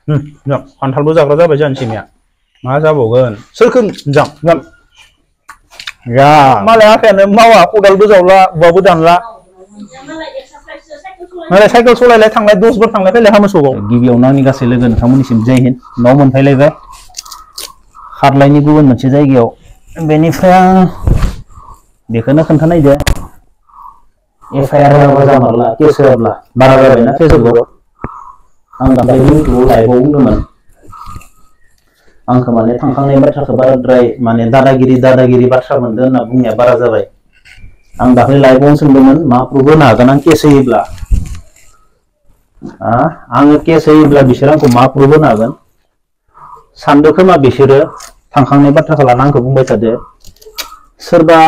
खान्थालबो जाग्रा जाबाय जानसिनिया मा जाबावगोन सोरखौ जां या मालाय आखायानो मावा खदालबो जावला औवाबो दानला मालाय साइकेल सलायलाय थांलाय 10 बार थांलाय फैलाय हामोसौआव गिबियावनो आंनि गासै लोगो नोंथांमोननिसिम जय हिन्द न' मोनफैलायबाय खारलायनि गुबुन मोनसे जायगायाव बेनिफ्राय आं बेखौनो खोन्थानायदो एफआइआर होआबा जामारला केस होआब्ला बारा जाबायना फेसबुकआव आं दाख्लै इउटुबाव लाइभआव बुंदोंमोन आंखौ माने थांखांनाय बाथ्राखौ बाराद्राय माने दादागिरि बाथ्रा मोनदों होनना बुंनाया बारा जाबाय आं दाख्लै लाइभआव सोंदोंमोन मा प्रुफ होनो हागोन आं केस होयोब्ला आङो केस होयोब्ला बिसोर आंखौ मा प्रुफ होनो हागोन सानदो खोमा बिसोरो थांखांनाय बाथ्राखौ लाना आंखौ बुंबाय थादो सोरबा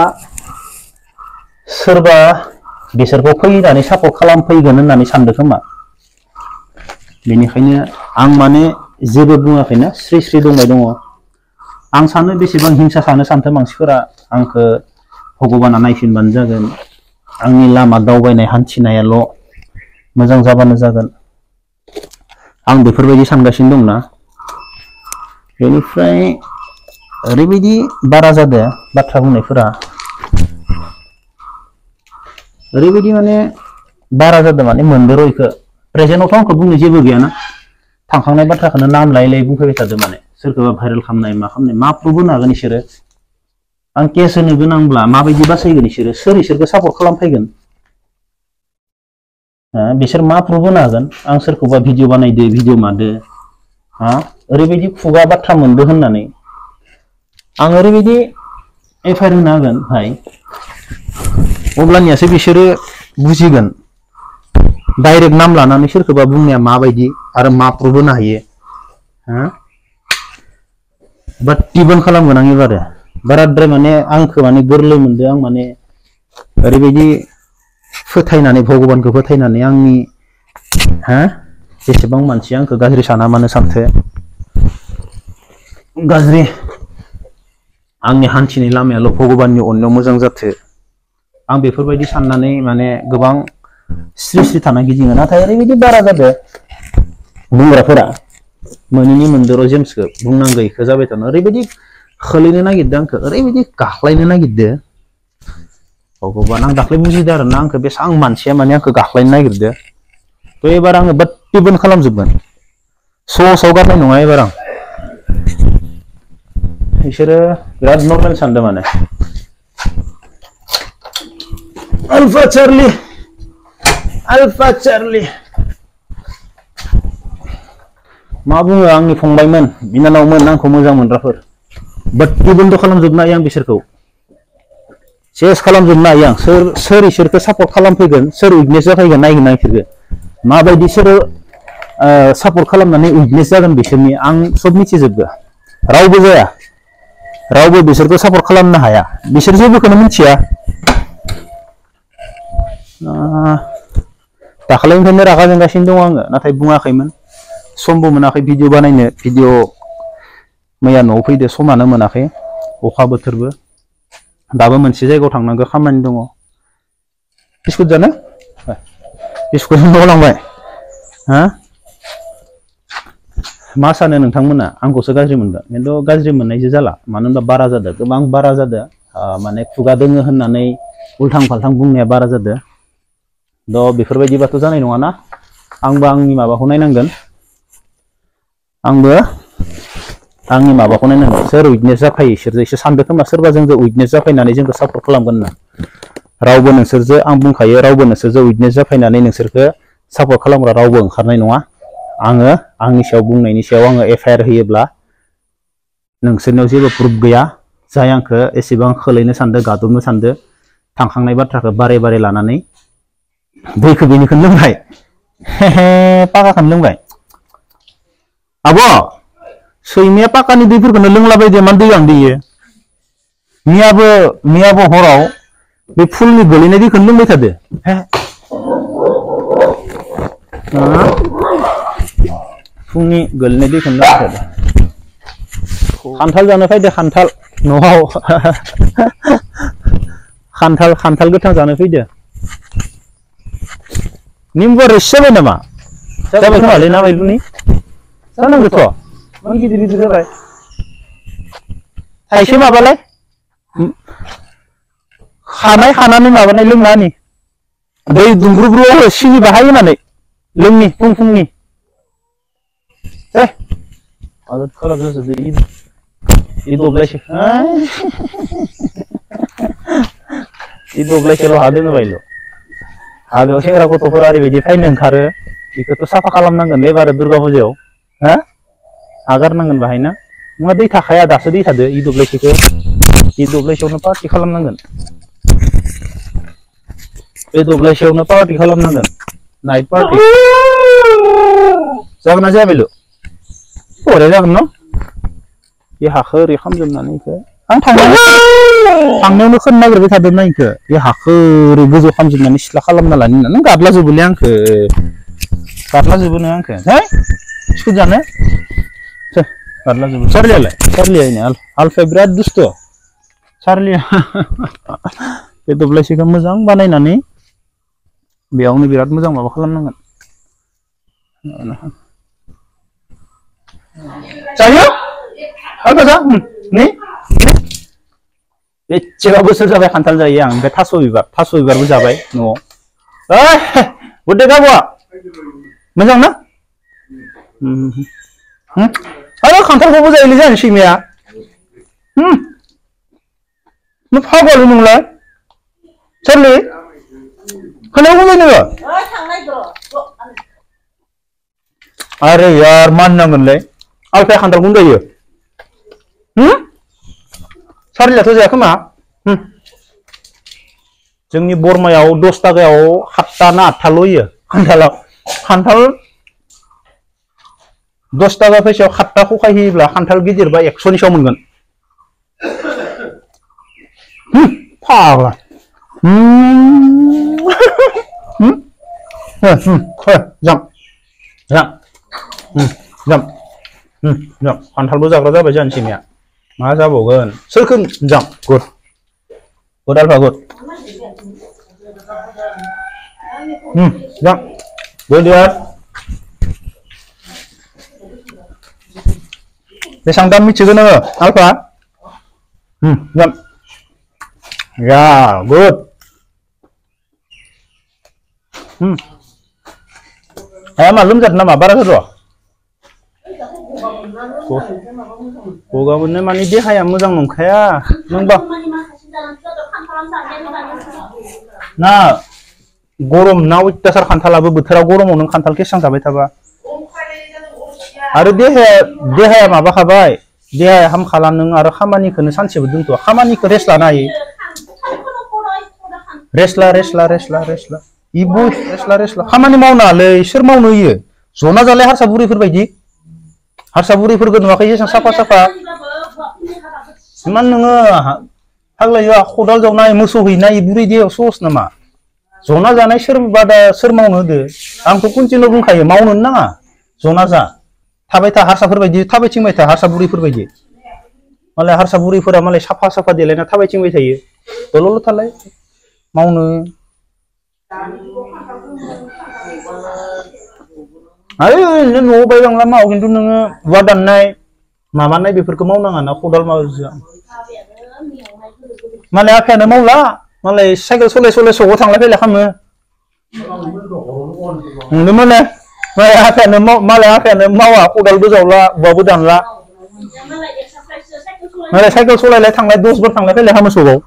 बिसोरखौ फैनानै सापर्ट खालामफैगोन होननानै सानदो खोमा बेनिखायनो आं माने जेबो बुङाखैना स्रि स्रि दंबाय दङ आं सानो बेसेबां हिंसा सानथों मानसिफोरा आंखौ भगबाना नायफिनबानो जागोन आंनि लामा दावबायनाय हान्थिनायाल' मोजां जाबानो जागोन आं बेफोरबायदि सानगासिनो दंना बेनिफ्राय ओरैबायदि बारा जादों बाथ्रा बुंनायफोरा ओरैबायदि माने बारा जादों माने मोनदो रयखौ प्रेजेन्टआवथ' आंखौ बुंनो जेबो गैयाना थांखांनाय बाथ्राखौनो नाम लायै बुंफैबाय थादों माने सोरखौबा भाइरेल खालामनाय मा प्रुफ होनो हागोन इसोरो आं केस होनो गोनांब्ला माबायदि बासायगोन इसोरो सोर इसोरखौ सापर्ट खालामफैगोन बिसोर मा प्रुफ होनो हागोन आं सोरखौबा भिडिअ बानायदो भिडिअ मादो ओरैबायदि खुगा बाथ्रा मोनदो होननानै आं ओरैबायदि एफआइआर होनो हागोन भाई अब्लानियासो बिसोरो बुजिगोन डाइरेक्ट नाम लानानै सोरखौबा बुंनाया माबायदि आरो मा प्रुफ होनो हायो बाट टिबन खालामगोन आं एबारो बाराद्राय माने आंखौ माने गोरलै मोनदों आं माने ओरैबायदि फोथायनानै भगबानखौ फोथायनानै आंनि जेसेबां मानसि आंखौ गाज्रि साना मानो सानथो गाज्रि आंनि हान्थिनाय लामायाल' भगबाननि अननायाव मोजां जाथो आं बेफोरबायदि साननानै माने गोबां स्रि स्रि थाना गिदिङो नाथाय ओरैबायदि बारा जादों बुंग्राफोरा मोनैनि मोनदोर' जेम्सखौ बुंनांगौ इखौ जाबाय थानो ओरैबायदि खोलैनो नागिरदों आंखौ ओरैबायदि गाख्लायनो नागिरदों भगबान आं दाख्लै बुजिदों आरोना आंखौ बेसेबां मानसिया माने आंखौ गाख्लायनो नागिरदों थ' एबार आङो टिबन खालामजोबगोन स'आव गारनाय नङा एबार आं बिसोरो बिराद नर्मेल सानदों माने अल्फा चार्ली मा बुङो आंनि फंबायमोन बिनानावमोन आंखौ मोजां मोनग्राफोर बाट टिबनथ' खालामजोबनो हायो आं बिसोरखौ सेस खालामजोबनो हायो आं सोर इसोरखौ सापर्ट खालामफैगोन सोर उइकनेस जाफैगोन नायगोन आं इसोरखौ माबायदि सोर सापर्ट खालामनानै उइकनेस जागोन बिसोरनि आं सब मिथिजोबगो रावबो जाया रावबो बिसोरखौ सापर्ट खालामनो हाया बिसोर जेबोखौनो मिथिया दाखालिनिफ्रायनो रागा जोंगासिनो दं आङो नाथाय बुङाखैमोन समबो मोनाखै भिडिअ बानायनो भिडिअ मैया न'आव फैदो समानो मोनाखै अखा बोथोरबो दाबो मोनसे जायगायाव थांनांगौ खामानि दङ बिस्कुट जानो बिस्कुट न'आव लांबाय मा सानो नोंथांमोना आंखौसो गाज्रि मोनगोन खिन्थु गाज्रि मोननायसो जाला मानो होनबा बारा जादों गोबां बारा जादों माने खुगा दोङो होननानै उल्थां फाल्थां बुंनाया बारा जादों थ' बेफोरबायदिबाथ' जानाय नङाना आंबो आंनि माबाखौ नायनांगोन सोर उइकनेस जाफायो इसोरजों एसे सानदो खोमा सोरबा जोंजों उइकनेस जाफायनानै जोंखौ सापर्ट खालामगोन होनना रावबो नोंसोरजों आं बुंखायो रावबो नोंसोरजों उइकनेस जाफायनानै नोंसोरखौ सापर्ट खालामग्रा रावबो ओंखारनाय नङा आङो आंनि सायाव बुंनायनि सायाव आङो एफआइआर होयोब्ला नोंसोरनियाव जेबो प्रुफ गैया जाय आंखौ एसेबां खोलैनो सानदों गादबनो सानदों थांखांनाय बाथ्राखौ बारे बारे लानानै दैखौ बेनिखौनो लोंबाय पाकाखौनो लोंबाय आब' सैमाया पाकानि दैफोरखौनो लोंलाबायदो मान दै आं दैयो मियाबो हराव बे फुलनि गोलैनाय दैखौनो लोंबाय थादो फुंनि गोलैनाय दैखौनो लोंबाय थादो खान्थाल जानो फैदो खान्थाल न'आव खान्थाल गोथां जानो फैदो निम्बुआ रोसि जाबाय नामा जाबाय खोमालै ना बायलुनि जानांगौथ' मा गिदिर गिदिर जाबाय थाइसे माबालाय खानानै माबानाय लोंनानि दै दुंब्रुब्रुआव सिनि बाहाय होनानै लोंनि फुंनि आदत खालाम जाजोबो इ दब्लायसे इ दब्लायसेल' हा दोङो बायल' हाबायाव सेंग्रा गथ'फोरा ओरैबायदि फायनो ओंखारो बेखौथ' साफा खालामनांगोन एबार दुर्गा फुजायाव हा हागारनांगोन बाहायना नङा दै थाखाया दासो दै थादो इ दब्लायसेखौ इ दब्लायसेयावनो पार्टि खालामनांगोन बे दब्लायसेयावनो पार्टि खालामनांगोन नाइट पार्टि जागोन ना जाया बेल' बरिया जागोन न' बे हाखौ ओरै खालामजोबनानै इखो आं थांनायावनो खोनो नागिरबाय थादोंना इखो बे हाखौ ओरै गोजौ खालामजोबनानै सिथ्ला खालामना लानो होनना नों गादलाजोबोलै आंखो गादलाजोबो नों आंखो है स्कुल जानो गादलाजोबो चार्लिया आलफाया बिराद दुस्थ' चार्लिया बे दब्लायसेखौ मोजां बानायनानै बेयावनो बिराद मोजां माबा खालामनांगोन जायो आलफा जा नै बेसेबा बोसोर जाबाय खान्थाल जायो आं ओमफ्राय थास' बिबारबो जाबाय न'आव बुद्धि गाबुआ मोजां ना आरो खान्थालखौबो जायोलै जानो सैमाया नों फाग्लालै नोंलाय चार्लि खोनायाव फैबाय नोङो अरे यार मानिनांगोनलै आलफाया खान्थालखौनो जायो चार्लियाथ' जाया खोमा जोंनि बरमायाव 10 टाकायाव 7टा ना 8टाल' होयो खान्थाल 10 टाका फैसायाव 7टा खखाय होयोब्ला खान्थाल गिदिरबा 100नि सायाव मोनगोन फाग्ला खान्थालबो जाग्रा जाबाय जानो सैमाया मा जाबावगोन सोरखौ जाम गुड आलफा गुड जाम गुड यार बेसेबां दाम मिथिगौ नोङो आलफा जाम या गुड मा लोमजादों नामा बारा जादों गगा मोननाय माने देहाया मोजां नंखाया नोंबा ना गरम ना अत्याचार खान्थालाबो बोथोरा गरमाव नों खान्थाल केसां जाबाय थाबा आरो देहाया माबाखाबाय देहाया हामखाला नों आरो खामानिखौनो सानसेबो दोनथ'आ खामानिखौ रेस्ट लानो हायो रेस्ट ला खामानि मावनाङालै सोर मावनो होयो जना जालाय हारसा बुरैफोरबायदि हारसा बुरैफोरखौ नुवाखै जेसां साफा इमान नोङो फाग्लाया खदाल जावनाय मोसौ हैनाय बुरै देहायाव सहस नामा जना जानाय सोर मावनो होदो आंथ' कन्टिनिउ बुंखायो मावनोनो नाङा जना जा थाबाय था हारसाफोरबायदि थाबायथिंबाय था हारसा बुरैफोरबायदि मालाय हारसा बुरैफोरा मालाय साफा देलायना थाबायथिंबाय थायो दल'ल' थालाय मावनो आरो ओरैनो न'आव बायबांला माव खिन्थु नोङो औवा दाननाय माबानाय बेफोरखौ मावनाङा ना खदाल मावजा मालाय आफायानो मावला मालाय साइकेल सलाय सौग थांलाय फैलाय खालामो नुदों मालाय आफायानो मावा खदालबो जावला औवाबो दानला मालाय साइकेल सलायलाय थांलाय 10 बार थांलाय फैलाय खालामो सौगाव